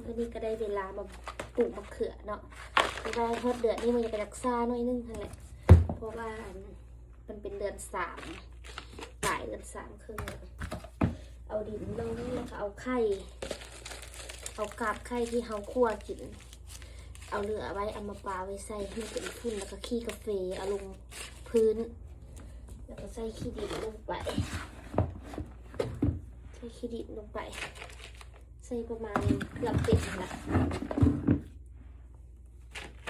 ມື້ນີ້ກໍໄດ້ເວລາມາປູກມະເຂືອເນາະ ແຕ່ວ່າຮອດເດືອນນີ້ມັນກໍຢາກຊ້າໜ້ອຍໜຶ່ງຫັ້ນແຫຼະ ເພາະວ່າອັນ ມັນເປັນເດືອນສາມ ປາຍເດືອນສາມເຄິ່ງແລ້ວ. ເອົາດິນລົງ ແລ້ວກໍເອົາໄຂ່ ເອົາກາບໄຂ່ທີ່ເຮົາຂົ້ວກິນ ເອົາເຫຼືອໄວ້ ເອົາມາປະໄວ້ໃສ່ໃຫ້ມັນເປັນຝຸ່ນ ແລ້ວກໍຂີ້ກາເຟເອົາລົງພື້ນ ແລ້ວກໍໃສ່ຂີ້ດິນລົງໄປ ໃສ່ຂີ້ດິນລົງໄປ ໃສ່ປະມານເກືອບເຕັມຫັ້ນລະ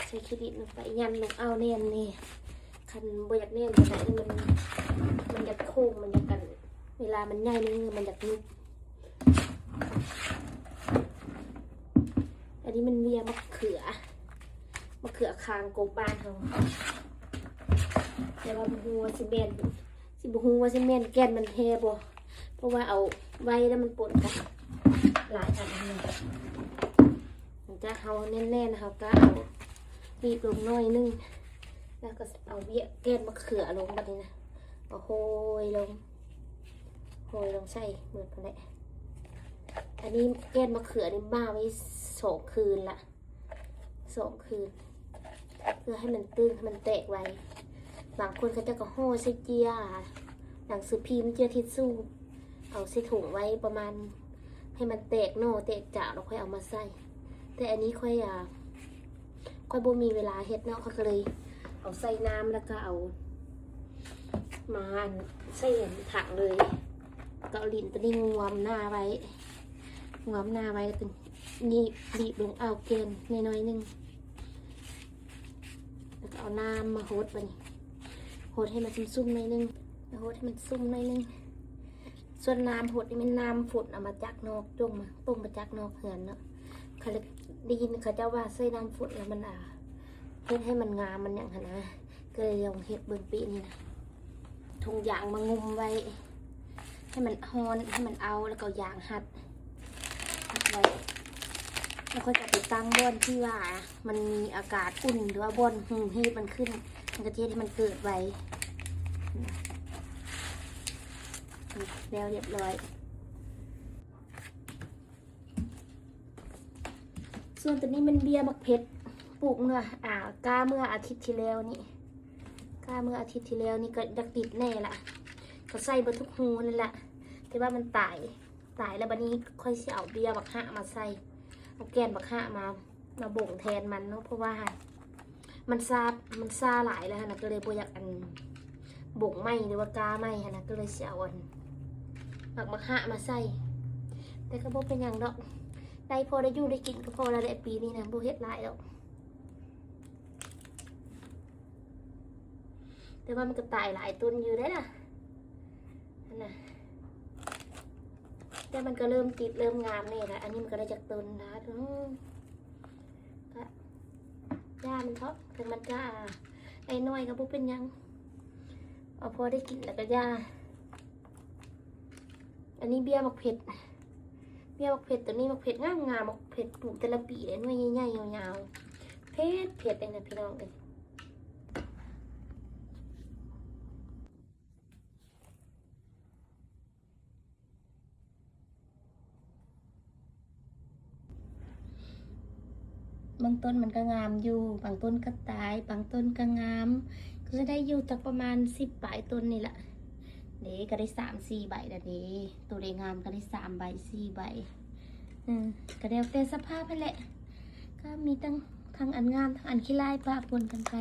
ໃສ່ຂີ້ດິນລົງໄປ ຢັນລົງ ເອົາແໜ້ນແນ່ ຄັນບໍ່ຢາກແໜ້ນປານໃດ ມັນ ມັນຢາກໂຄ້ງ ມັນຢາກກັນ ເວລາມັນໃຫຍ່ໜຶ່ງ ມັນຢາກຍຸບ. ອັນນີ້ມັນເບ້ຍມະເຂືອ ມະເຂືອຄາງກົບບ້ານເຮົາ ແຕ່ວ່າບໍ່ຮູ້ວ່າຊິແມ່ນ ຊິບໍ່ຮູ້ວ່າຊິແມ່ນແກ່ນມັນແທ້ບໍ່ ເພາະວ່າເອົາໄວ້ແລ້ວມັນປົນກັນຫຼາຍອັນ. ຫຼັງຈາກເຮົາແໜ້ນໆ ເຮົາກໍເອົາບີບລົງໜ້ອຍໜຶ່ງ ແລ້ວກໍເອົາເບ້ຍ ແກ່ນມະເຂືອລົງ ບັດນີ້ນະ ເອົາໂຮຍລົງ ໂຮຍລົງໃສ່ໝົດພຸ້ນແຫຼະ. ອັນນີ້ແກ່ນມະເຂືອນີ້ໝ່າໄວ້ສອງຄືນລະ ສອງຄືນ ເພື່ອໃຫ້ມັນຕຶງ ໃຫ້ມັນແຕກໄວ. ບາງຄົນເຂົາເຈົ້າກໍຫໍ່ໃສ່ເຈ້ຍໜັງສືພິມ ເຈ້ຍທິດຊູ່ ເອົາໃສ່ຖົງໄວ້ປະມານໃຫ້ມັນແຕກໜໍ່ແຕກຈາກ ແລ້ວຄ່ອຍເອົາມາໃສ່. ແຕ່ອັນນີ້ຂ້ອຍ ອາ ຂ້ອຍບໍ່ມີເວລາເຮັດເນາະ ຂ້ອຍກໍເລີຍເອົາໃສ່ນ້ຳ ແລ້ວກໍເອົາມາໃສ່ຖັງເລີຍ ແລ້ວກໍເອົາດິນຕົວນີ້ງວມໜ້າໄວ້ ງວມໜ້າໄວ້ ແລ້ວກໍ ນີ້ ບີບລົງ ເອົາແກ່ນໜ້ອຍໆໜຶ່ງ ແລ້ວກໍເອົານ້ຳມາຫົດ ບັດນີ້ຫົດໃຫ້ມັນຊຸ່ມໆໜ້ອຍໜຶ່ງ ຫົດໃຫ້ມັນຊຸ່ມໜ້ອຍໜຶ່ງ. ສ່ວນນ້ຳຫົດນີ້ແມ່ນນ້ຳຝົນເອົາມາຈາກນອກ ຕົງມາ ຕົງມາຈາກນອກເຮືອນເນາະ. ເຂົາເລີຍໄດ້ຍິນເຂົາເຈົ້າວ່າໃສ່ນ້ຳຝົນແລ້ວມັນ ອາ ເຮັດໃຫ້ມັນງາມ ມັນຫຍັງຫັ້ນນະ ກໍເລີຍລອງເຮັດເບິ່ງປີນີ້ນະ. ຖົງຢາງມາງຸມໄວ້ ໃຫ້ມັນຮ້ອນ ໃຫ້ມັນເອົາ ແລ້ວກໍຢາງຮັດ ຮັດໄວ້ ແລ້ວຄ່ອຍຈະໄປຕັ້ງບ່ອນທີ່ວ່າມັນມີອາກາດອຸ່ນ ຫຼືວ່າບ່ອນຮູຮີບມັນຂຶ້ນ ມັນກໍຈະເຮັດໃຫ້ມັນເກີດໄວ. ແລ້ວຮຽບຮ້ອຍ. ສ່ວນຕົວນີ້ແມ່ນເບ້ຍໝາກເຜັດ ປູກເມື່ອ ອາ ກ້າເມື່ອອາທິດທີ່ແລ້ວນີ້ ກ້າເມື່ອອາທິດທີ່ແລ້ວນີ້ ກໍຢາກຕິດແນ່ລະ ກໍໃສ່ເບິດທຸກຮູນັ້ນລະ ແຕ່ວ່າມັນຕາຍ ຕາຍແລ້ວ ບັດນີ້ຂ້ອຍຊິເອົາເບ້ຍບັກຫະມາໃສ່ ເອົາແກ່ນບັກຫະມາ ມາບົ່ງແທນມັນເນາະ ເພາະວ່າ ມັນຊາ ມັນຊາຫຼາຍແລ້ວຫັ້ນນະ ກໍເລີຍບໍ່ຢາກ ອັນ ບົ່ງໃໝ່ ຫຼືວ່າກ້າໃໝ່ຫັ້ນນະ ກໍເລີຍຊິເອົາ ອັນ ໝາກ ໝາກຫະມາໃສ່ ແຕ່ກໍບໍ່ເປັນຫຍັງດອກ ໄດ້ພໍໄດ້ຢູ່ໄດ້ກິນກໍພໍແລ້ວແຫຼະ ປີນີ້ນະ ບໍ່ເຮັດຫຼາຍດອກ. ແຕ່ວ່າມັນກໍຕາຍຫຼາຍຕົ້ນຢູ່ເດ້ລະ ຫັ້ນນະ ແຕ່ມັນກໍເລີ່ມຕິດເລີ່ມງາມແນ່ລະ. ອັນນີ້ມັນກໍໄດ້ຈັກຕົ້ນລະ ເອີ ກະຢ່າມັນເຖາະ ເຖິງມັນຈະໄດ້ໜ້ອຍກໍບໍ່ເປັນຫຍັງ ເອົາພໍໄດ້ກິນແລ້ວກໍຢ່າ. ອັນນີ້ເບ້ຍໝາກເຜັດ ເບ້ຍໝາກເຜັດ ຕົວນີ້ໝາກເຜັດງາມໆ ໝາກເຜັດປູກແຕ່ລະປີເດ້ ໜ່ວຍໃຫຍ່ໆ ຍາວໆ ເຜັດໆ ເດ້ນະພີ່ນ້ອງເອີຍ. ບາງຕົ້ນມັນກໍງາມຢູ່ ບາງຕົ້ນກໍຕາຍ ບາງຕົ້ນກໍງາມ ກໍຈະໄດ້ຢູ່ຈັກປະມານສິບປາຍຕົ້ນນີ້ລະ. ເດ້ ກໍໄດ້ສາມສີ່ໃບລະເດ້ ໂຕໃດງາມກໍໄດ້ສາມໃບສີ່ໃບ ເອີ ກໍແລ້ວແຕ່ສະພາບຫັ້ນແຫຼະ ກໍມີທັງ ທັງອັນງາມ ທັງອັນຂີ້ຮ້າຍປະປົນກັນໄປ.